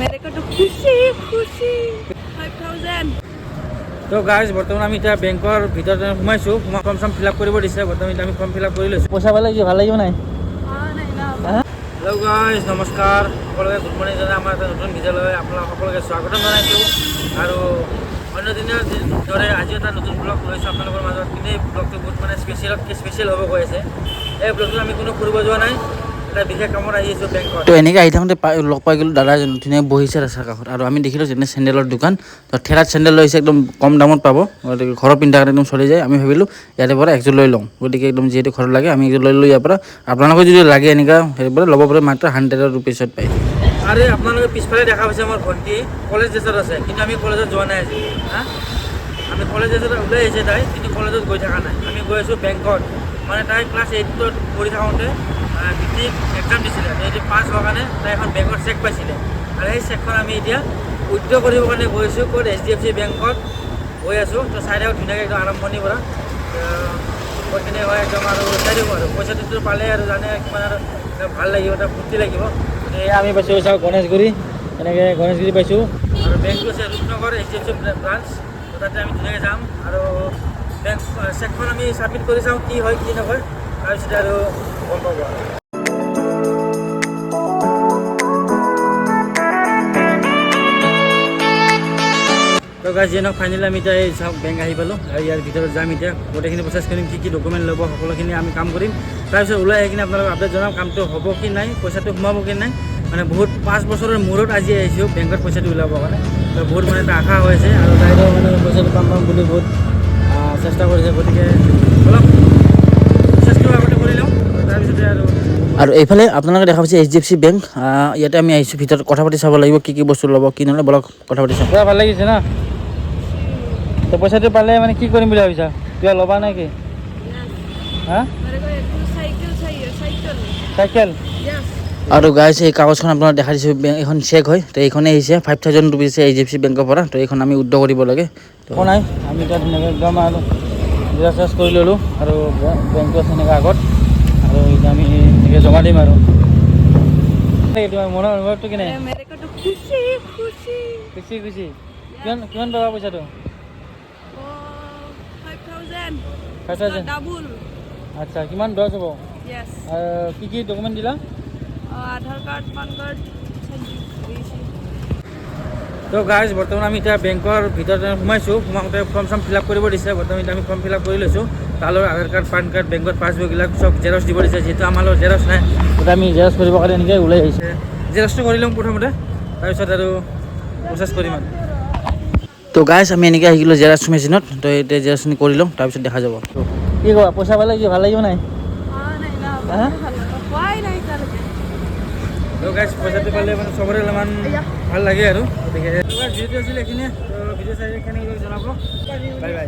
मेरे को तो खुशी खुशी 5000। তো গাইজ, বৰ্তমান আমি এতিয়া বেংকৰ ভিতৰত সোমাইছোঁ। সোমাই ফৰ্ম চৰ্ম ফিল আপ কৰিব দিছে। বৰ্তমান এতিয়া আমি ফৰ্ম ফিল আপ কৰি লৈছোঁ। পইচা পালে কি ভাল লাগিব নাই? हाँ, नहीं ना। হেল্ল' গাইজ, নমস্কাৰ সকলোকে। গুড মৰ্ণিং জনাই আমাৰ এটা নতুন ভিডিঅ'লৈ আপোনালোক সকলোকে স্বাগতম জনাইছোঁ। আৰু অন্য দিনৰ দৰে আজিও এটা নতুন ব্লগ লৈছোঁ আপোনালোকৰ মাজত। কিন্তু এই ব্লগটো বহুত মানে স্পেচিয়েলতকৈ স্পেচিয়েল হ'ব গৈ আছে। এই ব্লগটোত আমি কোনো ফুৰিব যোৱা নাই, এটা বিশেষ কামত আহি আছোঁ বেংকত। তো এনেকৈ আহি থাকোঁতে পাই লগ পাই গ'লোঁ দাদা এজন, ধুনীয়াকৈ বহিছে ৰাস্তাৰ কাষত। আৰু আমি দেখিলোঁ যেনে চেণ্ডেলৰ দোকান। তো ঠেলাত চেণ্ডেল লৈছে, একদম কম দামত পাব, গতিকে ঘৰত পিন্ধাৰ কাৰণে একদম চলি যায়। আমি ভাবিলোঁ ইয়াৰে পৰা একযোৰ লৈ লওঁ। গতিকে একদম যিহেতু ঘৰত লাগে, আমি একযোৰ লৈ ল'লোঁ ইয়াৰ পৰা। আপোনালোকে যদি লাগে, এনেকুৱা হেৰি পৰা ল'ব পাৰে, মাত্ৰ 100 ৰুপিছত পায়। আৰু আপোনালোকে পিছফালে দেখা পাইছে, আমাৰ ভণ্টি কলেজ ড্ৰেছত আছে। কিন্তু আমি কলেজত যোৱা নাই আজি। হা, আমি কলেজ ড্ৰেছত ওলাই আহিছে তাই, কিন্তু কলেজত গৈ থকা নাই। আমি গৈ আছোঁ বেংকত। মানে তাই ক্লাছ এইটত পঢ়ি থাকোঁতে মেট্ৰিক এক্সাম দিছিলে। তো এইটো পাছ হোৱাৰ কাৰণে তাই এখন বেংকত চেক পাইছিলে আৰু সেই চেকখন আমি এতিয়া উইড্ৰ কৰিবৰ কাৰণে গৈ আছোঁ। ক'ত? এইচডিএফচি বেংকত গৈ আছোঁ। তো চাই থাকক ধুনীয়াকৈ একদম আৰম্ভণিৰ পৰা ক'ত কেনেকৈ হয় একদম আৰু চাই থাকোঁ। আৰু পইচাটোতো পালে আৰু জানে কিমান আৰু ভাল লাগিব, এটা ফূৰ্তি লাগিব। গতিকে আমি পাইছোঁ, চাওক, গণেশগুৰি। এনেকৈ গণেশগুৰি পাইছোঁ আৰু বেংকটো আছে ৰূপনগৰ এইচডিএফচি ব্ৰাঞ্চ। তো তাতে আমি ধুনীয়াকৈ যাম আৰু বেংক চেকখন আমি ছাবমিট কৰি চাওঁ কি হয় কি নহয়, তাৰপিছতে আৰু গম পাব আৰু। তো গাইজ, যিয়ে নহওক, ফাইনেলি আমি এতিয়া এই চাওক বেংক আহি পালোঁ আৰু ইয়াৰ ভিতৰত যাম। এতিয়া গোটেইখিনি প্ৰচেছ কৰিম, কি কি ডকুমেণ্ট ল'ব, সকলোখিনি আমি কাম কৰিম। তাৰপিছত ওলাই আহি কিনে আপোনালোকক আপডেট জনাম কামটো হ'ব কি নাই, পইচাটো সোমাব কি নাই। মানে বহুত 5 বছৰৰ মূৰত আজি আহিছোঁ বেংকত পইচাটো ওলাবৰ কাৰণে। তো বহুত মানে এটা আশা হৈ আছে আৰু তাইৰো মানে পইচাটো পাম পাম বুলি বহুত চেষ্টা কৰিছে। গতিকে অলপ প্ৰচেছটো আগতে কৰি লওঁ, তাৰপিছতে আৰু আৰু এইফালে আপোনালোকে দেখা পাইছে এইচডিএফচি বেংক। ইয়াতে আমি আহিছোঁ। ভিতৰত কথা পাতি চাব লাগিব কি কি বস্তু ল'ব কি নহ'লে। বলক, কথা পাতি চাওঁ। পুৰা ভাল লাগিছে ন? তো পইচাটো পালে মানে কি কৰিম বুলি ভাবিছা? কিবা ল'বা নে কি? হা? मेरे को एक साइकिल चाहिए, साइकिल। চাইকেল? यस। আৰু গাইজ, এই কাগজখন আপোনাক দেখাই দিছোঁ। বেংক এইখন চেক হয়। তো এইখনে আহিছে, 5000 ৰুপিজ এইচডিএফচি বেংকৰ পৰা। তো এইখন আমি উইড্ৰ কৰিব লাগে। একো নাই, আমি এতিয়া ধুনীয়াকৈ একদম আৰু জেৰক্স চেৰক্স কৰি ল'লোঁ আৰু বেংকটো আছে এনেকৈ আগত আৰু এতিয়া আমি এনেকৈ জমা দিম। আৰু এই তোমাৰ মনৰ অনুভৱটো কেনে? अरे, मेरे को तो खुशी खुशी। খুচি খুচি। কিমান কিমান পাবা পইচাটো? 5000। 5000? डबल। আচ্ছা, কিমান, 10 হ'ব? यस। আৰু কি কি ডকুমেণ্ট দিলা? Aadhaar card, PAN card. তো গাইজ, বৰ্তমান আমি এতিয়া বেংকৰ ভিতৰত সোমাইছোঁ। সোমাওঁতে ফৰ্ম চৰ্ম ফিল আপ কৰিব দিছে। বৰ্তমান এতিয়া আমি ফৰ্ম ফিল আপ কৰি লৈছোঁ। তালৈ আধাৰ কাৰ্ড, পান কাৰ্ড, বেংকৰ পাছবুকবিলাক চব জেৰক্স দিব দিছে। যিহেতু আমাৰ লগত জেৰক্স নাই, গতিকে আমি জেৰক্স কৰিবৰ কাৰণে এনেকৈ ওলাই আহিছে। জেৰক্সটো কৰি ল'ম প্ৰথমতে, তাৰপিছত আৰু প্ৰচেছ কৰিম আৰু। তো গাইজ, আমি এনেকৈ আহি গ'লোঁ জেৰক্স মেচিনত। তো এতিয়া জেৰক্সখিনি কৰি লওঁ, তাৰপিছত দেখা যাব। কি ক'বা, পইচা পালে কি ভাল লাগিব নাই? हाँ, नहीं ना। হা? হোৱাই নাই এতিয়ালৈকে। তো গাইজ, পইচাটো পালে মানে চবৰে অলপমান ভাল লাগে আৰু। গতিকে ভিডিঅ'টো আছিলে এইখিনিয়ে। তো ভিডিঅ' চাই কেনেকৈ জনাব। Bye bye.